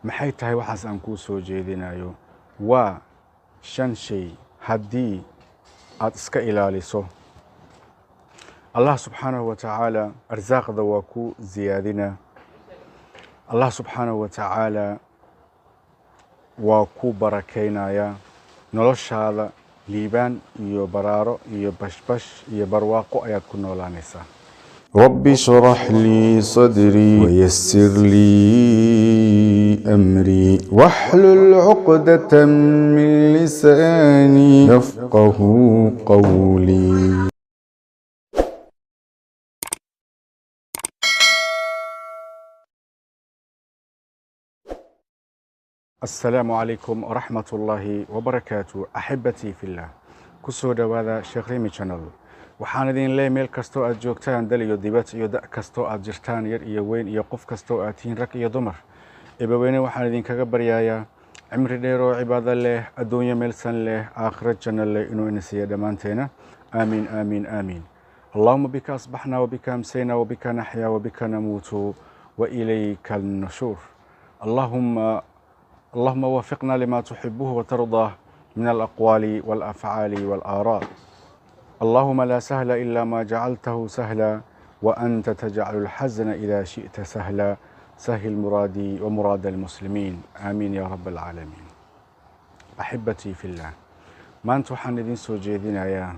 Maxay tahay waxaas aan kuu soo jeedinayo? Waa 5 shay haddii aad iska ilaaliso, Allah subxaanahu wa tacaala arsaaqda waa ku ziyaadina, Allah subxaanahu wa tacaala waa ku barakaynayaa noloshaada, liibaan iyo baraaro iyo bashbash iyo barwaaqo ayaad ku noolaanaysaa. رب اشرح لي صدري ويسر لي أمري واحلل عقدة من لساني يفقه قولي. Asalaamu calaykum waraxmat ullaahi wabarakaatu. Axibatii fillah, ku soo dhowaada Sheekh Rimi Channel. Waxaan idin leeyahay, meel kastoo aad joogtaan, dal iyo dibad, iyo da' kastoo aad jirtaan, yar iyo weyn, iyo qof kastoo aad tihiin, rag iyo dumar, Eebaweyne waxaan idinkaga baryayaa cimri dheer oo cibaado leh, adduunyo meelsan leh, aakhiro janno leh, inuu ina siiyo dhammaanteena. Aamiin, aamiin, aamiin. Allahuma bika asbaxna wabika amsayna wabika naxya wabika namuutu wailayka alnushuur. اللهم وفقنا لما تحبه وترضاه من الأقوال والأفعال والآراء. اللهم لا سهل إلا ما جعلته سهلا، وأنت تجعل الحزن إذا شئت سهلا. سهل مرادي ومراد المسلمين، آمين يا رب العالمين. أحبتي في الله، maanta waxaan idin soo jeedinayaa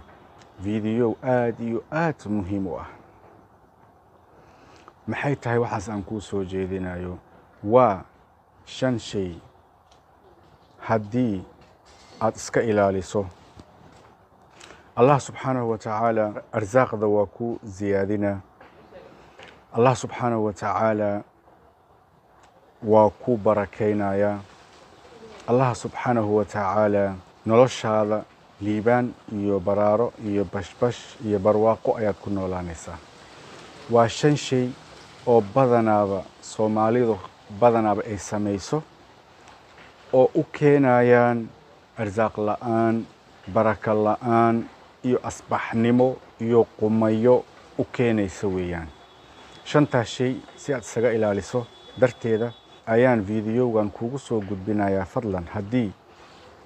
video aad iyo aad muhiim u ah. Maxay tahay waxaas aan kuu soo jeedinayo? Waa 5 shay haddii aad iska ilaaliso, Allah subxaanahu wa tacaala arsaaqda waa ku ziyaadina, Allah subxaanahu wa tacaala waa ku barakaynayaa, Allah subxaanahu wa tacaala noloshaada liibaan iyo baraaro iyo bashbash iyo barwaaqo ayaad ku noolaanaysaa. Waa 5 shay oo badanaaba Soomaalidu badanaaba ay samayso oo u keenayaan arsaaq la'aan, baraka la'aan iyo asbaxnimo iyo qumayo u keenaysa weeyaan. 5taas shay si aad isaga ilaaliso darteeda ayaan videogan kugu soo gudbinayaa. Fadlan, haddii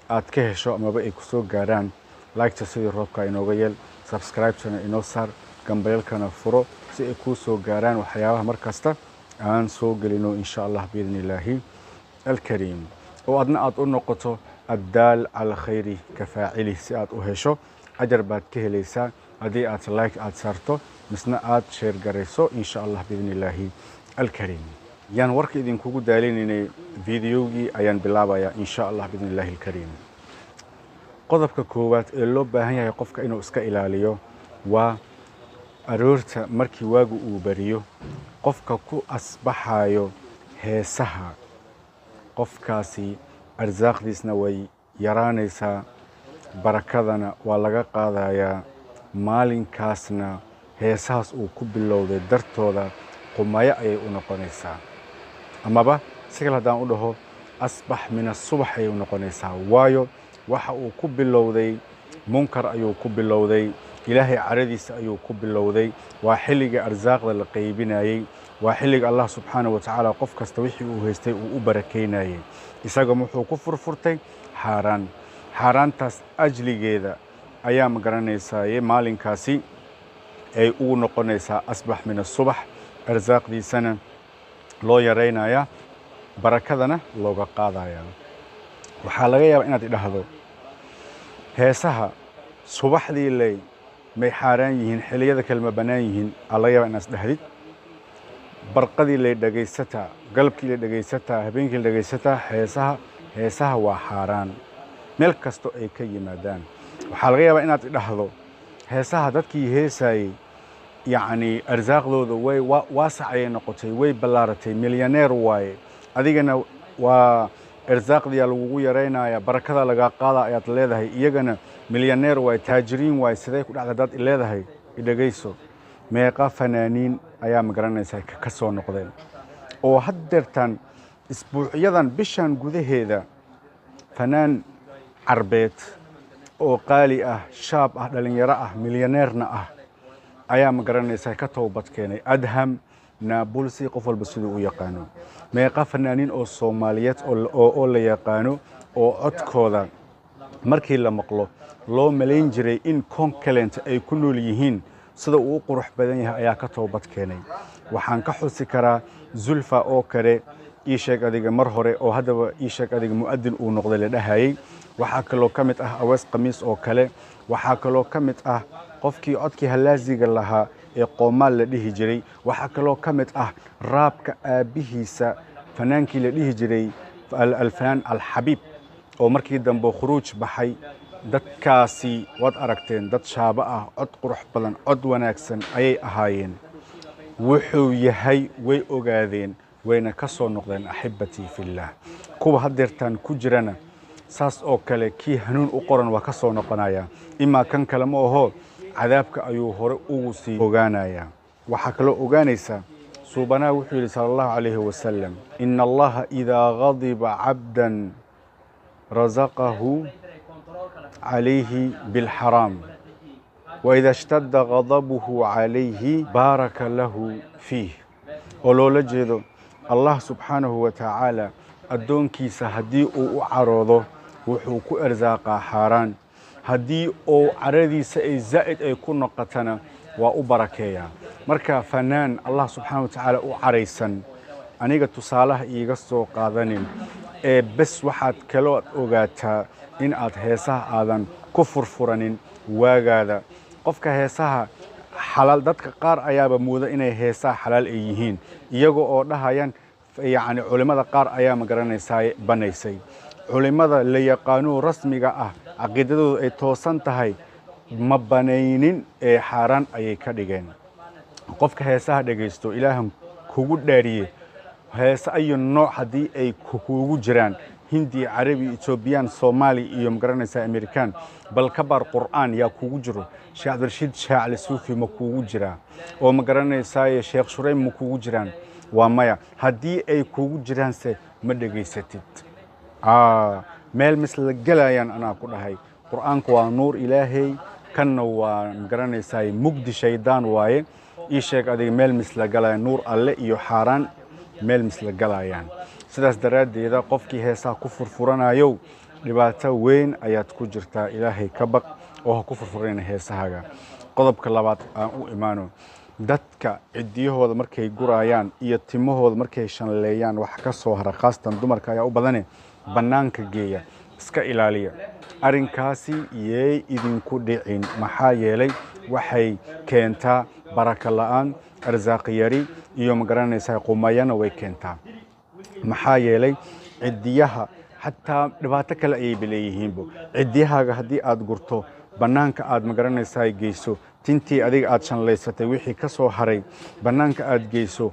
aad ka hesho amaba ay kusoo gaaraan, liketa sidii roobka inooga yeel, subscribe-tana inoo saar, gambaleelkana furo si ay kuu soo gaaraan waxyaabaha mar kasta aan soo gelino, insha Allah biidni illaahi alkariim, oo adna aad u noqoto addaal cala khayri ka faacilih, si aad u hesho ajar baad ka helaysaa haddii aad like aad saarto misna aad share garayso, insha Allah biidni illaahi alkariim. Yaan warka idinkugu daalinaynay, videogii ayaan bilaabayaa, insha Allah biidni illaahi alkariim. Qodobka koowaad ee loo baahan yahay qofka inuu iska ilaaliyo waa aroorta markii waagu uu bariyo, qofka ku asbaxayo heesaha, qofkaasi arsaaqdiisna way yaraanaysaa, barakadana waa laga qaadayaa, maalinkaasna heesahaas uu ku bilowday dartooda qumayo ayay u noqonaysaa, amaba si kale haddaan u dhaho, asbax min asubax ayay u noqonaysaa. Waayo, waxa uu ku bilowday munkar ayuu ku bilowday, Ilaahay caradiisa ayuu ku bilowday. Waa xilliga arsaaqda la qaybinayey, waa xilliga Allah subxaanahu wa tacaala qof kasta wixii uu haystay uu u barakeynayey. Isaga wuxuu ku furfurtay xaaraan. Xaaraantaas ajligeeda ayaa, ma garanaysaaye, maalinkaasi ay ugu noqonaysaa asbax min asubax, arsaaqdiisana loo yaraynaya, barakadana looga qaadaya. Waxaa laga yaabaa inaad idhahdo, heesaha subaxdii ley may xaaraan yihiin, xilliyada kale ma bannaan yihiin? Aa laga yaabaa inaad isdhahdid, barqadii lay dhegaysataa, galabkii lay dhegaysataa, habeenkii la dhegaysataa heesaha. Heesaha waa xaaraan meel kasto ay ka yimaadaan. Waxaa laga yaabaa inaad idhahdo, heesaha dadkii heesayey, yacni, arsaaqdooda way waasac ayay noqotay, way ballaaratay, milyaneer waaye, adigana waa irsaaqdiyaa lagugu yaraynaya, barakada lagaa qaada ayaad leedahay. Iyagana milyaneer waaye, taajiriin waaye, sidee ku dhacda haddaad leedahay, idhegayso. Meeqa fanaaniin ayaa, ma garanaysaa, ka soo noqdeen oo haddeertaan isbuucyadan, bishan gudaheeda, fanaan Carbeed oo qaali ah, shaab ah, dhalinyaro ah, milyaneerna ah ayaa, ma garanaysaa, ka toobad keenay, Adham Naabulsi, qof walba siduu u yaqaano. Meeqa fanaaniin oo Soomaaliyeed oo la yaqaano oo codkooda markii la maqlo loo malayn jiray in koonkalenta ay ku nool yihiin, sida uu u qurux badan yahay, ayaa ka toobad keenay? Waxaan ka xusi karaa Zulfa oo kale, ii sheeg adiga, mar hore oo haddaba, ii sheeg adiga, mu'adin uu noqday la dhahayay. Waxaa kaloo ka mid ah Awees Khamiis oo kale. Waxaa kaloo ka mid ah qofkii codkii halaasiga lahaa ee Qoomaal la dhihi jiray. Waxaa kaloo ka mid ah raabka aabbihiisa, fanaankii la dhihi jiray Alfanaan Alxabiib, oo markii dambe khuruuj baxay. Dadkaasi waad aragteen, dad shaabo ah, cod qurux badan, cod wanaagsan ayay ahaayeen. Wuxuu yahay way ogaadeen, wayna ka soo noqdeen. Axibatii fillaah, kuwa haddeertaan ku jirana saas oo kale, kii hanuun u qoran waa ka soo noqonaya, imaa kan kale ma aho, cadaabka ayuu hore ugu sii ogaanayaa. Waxaa kaloo ogaanaysaa, Suubanaha wuxuu yidhi, sala Allahu calayhi wasalam: "Ina Allaha idaa gadiba cabdan rasaqahu calayhi bilxaraam, waida ishtadda gadabuhu calayhi baaraka lahu fiih." Oo loola jeedo, Allah subxaanahu wa tacaala addoonkiisa haddii uu u caroodo, wuxuu ku irsaaqaa xaaraan. Haddii uu caradiisa ay zaa'id ay ku noqotana, waa u barakeeyaa. Marka fanaan Allah subxaana wa tacaala u caraysan, aniga tusaalaha iiga soo qaadanin ee bes. Waxaad kaloo ogaataa in aad heesaha aadan ku furfuranin waagaada. Qofka heesaha xalaal, dadka qaar ayaaba mooda inay heesaha xalaal ay yihiin, iyaga oo dhahayaan, yacni, culimmada qaar ayaa, ma garanaysaa, banaysay. Culimmada la yaqaano rasmiga ah, caqiidadoodu ay toosan tahay, ma banaynin ee xaaraan ayay ka dhigeen. Qofka heesaha dhegaysto, Ilaahan kugu dhaariye, heese ayo nooc haddii ay kugu jiraan, Hindi, Carabi, Etoobiyaan, Soomaali iyo, magaranaysaa, Amerikaan, bal ka baar Qur'aan yaa kugu jiro. Sheekh Cabdirashiid Shaacli Suufi ma kugu jiraa? Oo, ma garanaysaaye, Sheekh Shureym ma kugu jiraan? Waa maya. Haddii ay kugu jiraanse, ma dhegaysatid. Meel misla gelayaan anaa ku dhahay. Qur'aanku waa nuur Ilaahay, kanna waa, magaranaysaay, mugdi shaydaan waaye. Ii sheeg adiga, meel misla galayaan nuur Alle iyo xaaraan? Meel misla galayaan. Sidaas daraaddeeda, qofkii heesaha ku furfuranayow, dhibaato weyn ayaad ku jirtaa. Ilaahay ka baq oo ha ku furfuranayna heesahaaga. Qodobka labaad aan u imaano. Dadka ciddiyahooda markay gurayaan iyo timahooda markay shanleeyaan, wax ka soo hara, khaasatan dumarka ayaa u badane, bannaanka geeya, iska ilaaliya arrinkaasi. Yeey idinku dhicin. Maxaa yeelay, waxay keentaa baraka la'aan, arsaaq yari iyo, ma garanaysaa, qumayana way keentaa. Maxaa yeelay, ciddiyaha xataa dhibaato kale ayayba leeyihiinbo. Ciddiyahaaga haddii aad gurto, bannaanka aad, ma garanaysaa, geyso, tintii adiga aad shanlaysatay wixii ka soo haray bannaanka aad geyso,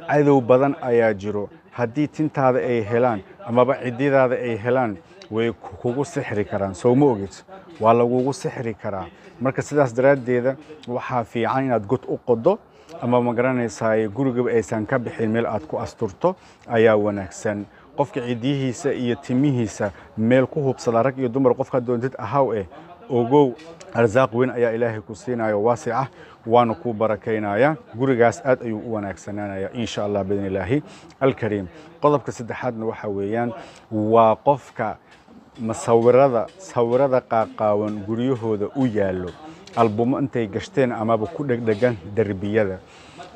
cadow badan ayaa jiro. Haddii tintaada ay helaan amaba ciddiyadaada ay helaan, way kugu sixri karaan. Sow ma ogid? Waa lagugu sixri karaa. Marka sidaas daraaddeeda, waxaa fiican inaad god u qodo ama, ma garanaysaa, gurigaba aysan ka bixin, meel aad ku asturto ayaa wanaagsan. Qofka ciddiyihiisa iyo timihiisa meel ku hubsada, rag iyo dumar, qofka doontid ahaw eh, ogow, arsaaq weyn ayaa Ilaahay ku siinayo, waasic ah, waana kuu barakaynaya. Gurigaas aad ayuu u wanaagsanaanaya, insha Allah, biidni Illaahi alkariim. Qodobka saddexaadna waxa weeyaan, waa qofka masawirada, sawirada qaaqaawan guryahooda u yaallo, albumo intay gashteen amaba ku dhegdhegan derbiyada.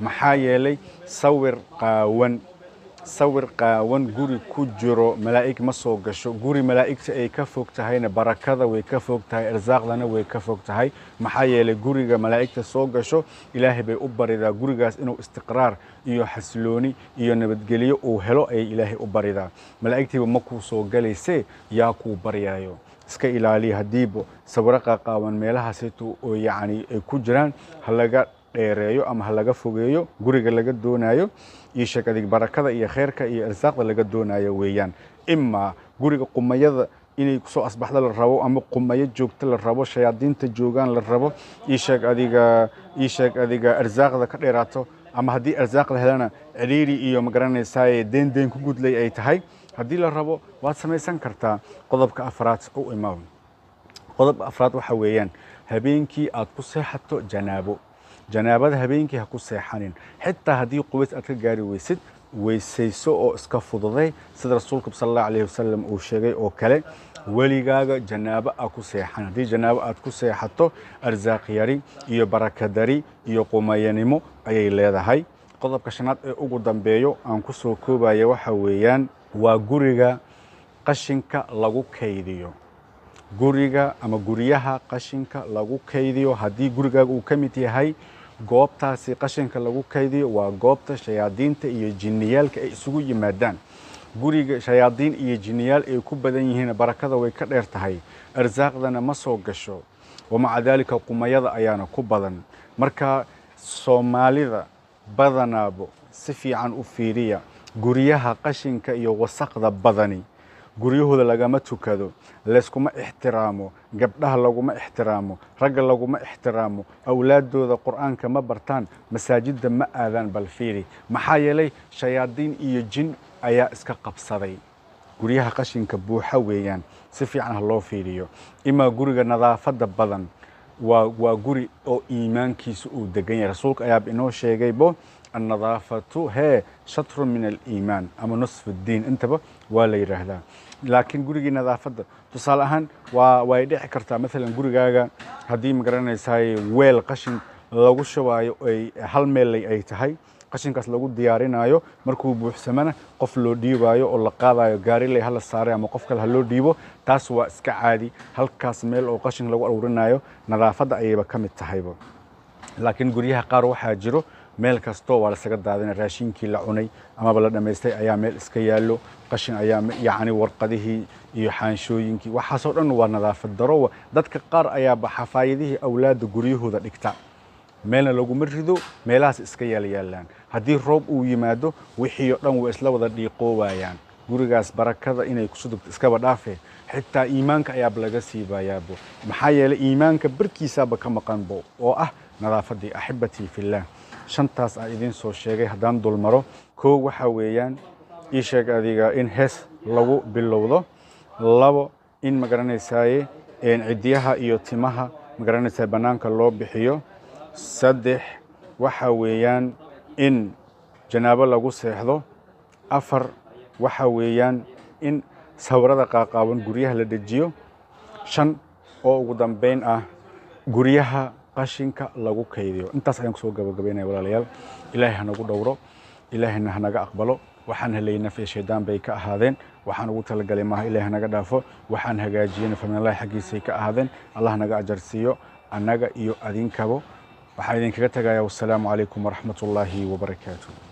Maxaa yeelay, sawir qaawan, sawir qaawan guri ku jiro, malaa'ig ma soo gasho. Guri malaa'igta ay ka fog tahayna, barakada way ka fog tahay, irsaaqdana way ka fog tahay. Maxaa yeelay, guriga malaa'igta soo gasho, Ilaahay bay u baridaa gurigaas inuu istiqraar iyo xasilooni iyo nabadgelyo uu helo ayay Ilaahay u baridaa. Malaa'igtiiba ma kuu soo galaysee, yaa kuu baryayo? Iska ilaaliya. Haddiiba sawiro qaaqaawan meelahaasito oo yacni ay ku jiraan, ha laga dheereeyo ama ha laga fogeeyo guriga laga doonayo, iyo sheeg adig, barakada iyo khayrka iyo irsaaqda laga doonayo weeyaan. Imaa guriga qumayada inay kusoo asbaxda la rabo, ama qumayo joogto la rabo, shayaadiinta joogaan la rabo, ii sheeg adiga, ii sheeg adiga, arsaaqda ka dheeraato, ama haddii arsaaq la helana ciriiri iyo, ma garanaysaaye, deen deen ku gudlay ay tahay haddii la rabo, waad samaysan kartaa. Qodobka afraad u imaam. Qodobka afraad waxa weeyaan, habeenkii aad ku seexato janaabo. Janaabada habeenkii ha ku seexanin, xitaa haddii qubays aad ka gaari weysid, weysayso oo iska fududay, sida Rasuulka sal Allahu alayhi wasalam uu sheegay oo kale. Weligaaga janaabo a ku seexan. Haddii janaabo aad ku seexato, arsaaq yari iyo barakadari iyo qumayanimo ayay leedahay. Qodobka shanaad ee ugu dambeeyo aan ku soo koobaya waxa weeyaan waa guriga qashinka lagu kaydiyo. Guriga ama guryaha qashinka lagu kaydiyo, haddii gurigaaga uu ka mid yahay goobtaasi qashinka lagu kaydiyo, waa goobta shayaadiinta iyo jinniyaalka ay isugu yimaadaan. Guriga shayaadiin iyo jinniyaal ay ku badan yihiin, barakada way ka dheer tahay, arsaaqdana ma soo gasho, wamaca daalika qumayada ayaana ku badan. Marka Soomaalida badanaabo si fiican u fiiriya guryaha qashinka iyo wasaqda badani, guryahooda lagama tukado, layskuma ixtiraamo, gabdhaha laguma ixtiraamo, ragga laguma ixtiraamo, awlaadooda Qur'aanka ma bartaan, masaajidda ma aadaan. Bal fiiri, maxaa yeelay shayaadiin iyo jin ayaa iska qabsaday guryaha qashinka buuxa weeyaan. Si fiican ha loo fiiriyo. Imaa guriga nadaafadda badan waa guri oo iimaankiisu uu degan yahay. Rasuulka ayaaba inoo sheegaybo, annadaafatu hee shatrun min aliimaan ama nusfu ddiin, intaba waa la yidhaahdaa. Laakiin gurigii nadaafadda, tusaale ahaan, waa way dhici kartaa, maalan gurigaaga haddii, magaranaysaay, weel qashin lagu shubaayo ay hal meel ay tahay, qashinkaas lagu diyaarinayo, markuu buuxsamana qof loo dhiibaayo oo la qaadayo, gaariley hala saaray ama qof kale ha loo dhiibo, taas waa iska caadi. Halkaas meel oo qashin lagu aruurinayo nadaafadda ayayba ka mid tahayba. Laakiin guryaha qaar waxaa jiro meel kastoo waa lasaga daadina, raashinkii la cunay amaba la dhammaystay ayaa meel iska yaallo, qashin ayaa, yacni warqadihii iyo xaanshooyinkii, waxaasoo dhan waa nadaafad daro. Dadka qaar ayaaba xafaayadihii awlaadda guryahooda dhigta, meelna laguma rido, meelahaas iska yaalyaalaan. Haddii roob uu yimaado, wixii oo dhan way isla wada dhiiqoobayaan. Gurigaas barakada inay kusoo degto iskaba dhaafe, xitaa iimaanka ayaaba laga siibayaabo, maxaa yeelay iimaanka barkiisaaba ka maqanbo oo ah nadaafaddii. Axibatii fillaah, shantaas aan idiin soo sheegay haddaan dulmaro: 1, waxaa weeyaan ii sheeg adiga in hees lagu bilowdo; 2, in, magaranaysaye, ciddiyaha iyo timaha, magaranaysaa, bannaanka loo bixiyo; 3, waxa weeyaan in janaabo lagu seexdo; 4, waxa weeyaan in sawirada qaaqaawan guryaha la dejiyo; 5, oo ugu dambeyn ah guryaha qashinka lagu kaydiyo. Intaas ayaan kusoo gabagabaynaya, walaalayaal. Ilaahay hanagu dhowro, Ilaahayna hanaga aqbalo. Waxaan helay naf iyo shaydaan bay ka ahaadeen, waxaan ugu talagalay maaha, Ilahay hanaga dhaafo. Waxaan hagaajiyeyna faminallahi xaggiisay ka ahaadeen, Allah naga ajarsiiyo annaga iyo adinkabo. Waxaan idinkaga tagayaa, wassalaamu calaykum waraxmat ullaahi wabarakaatu.